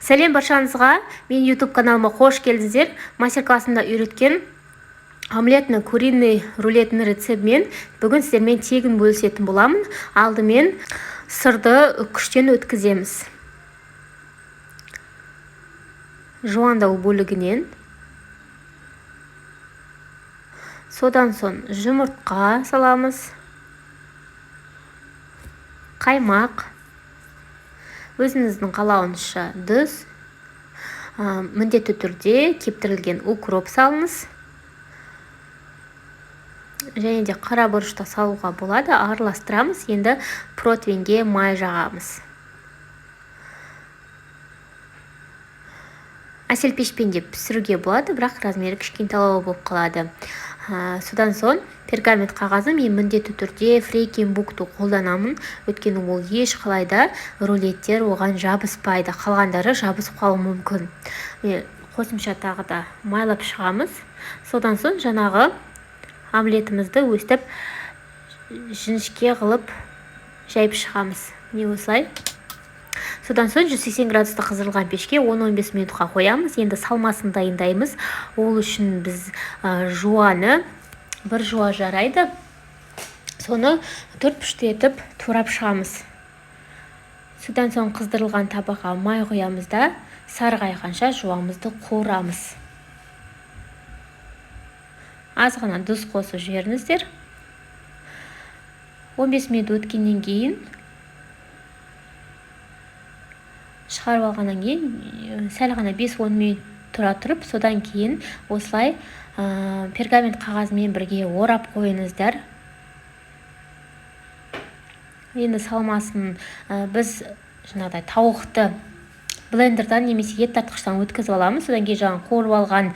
Сәлем баршаңызға! Мен YouTube каналыма қош келдіңіздер. Мастер-классымда үйреткен омлетный куриный рулетінің рецептімен бүгін сіздермен тегін бөлісетін боламын. Алдымен сырды үккіштен өткіземіз. Жуандау бөлігінен. Содан соң жұмыртқа саламыз. Қаймақ. Өзіңіздің қалауыңызша тұз, міндетті түрде кептірілген укроп салыңыз. Және де қара бұрыш та салуға болады. Араластырамыз. Енді противеньге май жағамыз. Әсел пешпен де пісіруге болады, бірақ размері кішкентайлау болып қалады. Содан соң пергамент қағазы, мен міндетті түрде Фрекенбокты қолданамын, өйткені ол еш қалайда рулеттер оған жабыспайды, қалғандары жабысып қалуы мүмкін. Міне, қосымша тағы да майлап шығамыз. Содан соң жаңағы омлетімізді өстіп жіңішке қылып жайып шығамыз. Міне, осылай. Содан соң 180 градуста қыздырылған пешке 10-15 минутқа қоямыз. Енді салмасын дайындаймыз. Ол үшін біз жуаны, бір жуа жарайды, соны төрт бұрышты етіп турап шығамыз. Содан соң қыздырылған табаға май құямыз да, сарғайғанша жуамызды қуырамыз. Аз ғана тұз қосып жіберіңіздер. 15 минут өткеннен кейін, шығарып алғаннан кейін, сәл ғана 5-10 минут тұра тұрып, содан кейін осылай пергамент қағазымен бірге орап қойыңыздар. Енді салмасын біз жаңағыдай тауықты блендердан немесе ет тартқыштан өткізіп аламыз. Содан кейін жаңағы қуырып алған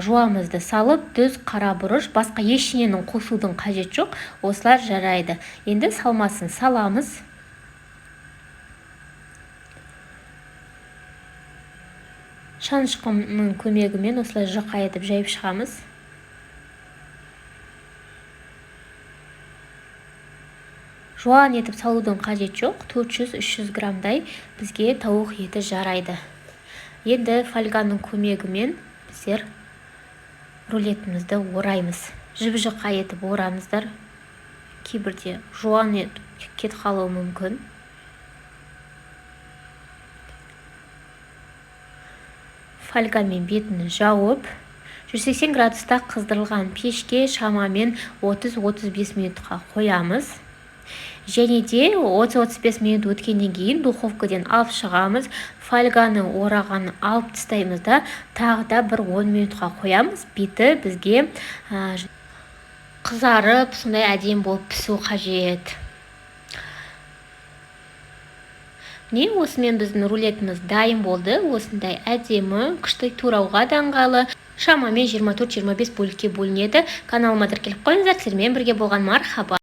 жуамызды салып, тұз, қара бұрыш, басқа ештеңені қосудың қажеті жоқ, осылар жарайды. Енді салмасын саламыз. Шанышқының көмегімен осылай жұқа етіп жайып шығамыз. Жуан етіп салудың қажеті жоқ, 400-300 граммдай бізге тауық еті жарайды. Енді фольганың көмегімен біздер рулетімізді ораймыз. Жіп жұқа етіп ораңыздар, кейбірде жуан етіп кетіп қалуы мүмкін. Фольгамен бетін жауып, 180 градуста қыздырылған пешке шамамен 30-35 минутқа қоямыз. Және де 30-35 минут өткеннен кейін духовкадан алып шығамыз, фольганы орағанын алып тастаймыз да, тағы да бір 10 минутқа қоямыз. Беті бізге қызарып, сондай әдемі болып пісу қажет. Міне, осымен біздің рулетіміз дайын болды. Осындай әдемі, күшті, турауға да ыңғайлы. Шамамен 24-25 бөлікке бөлінеді. Каналыма тіркеліп қойыңыздар. Сіздермен бірге болған Мархаба.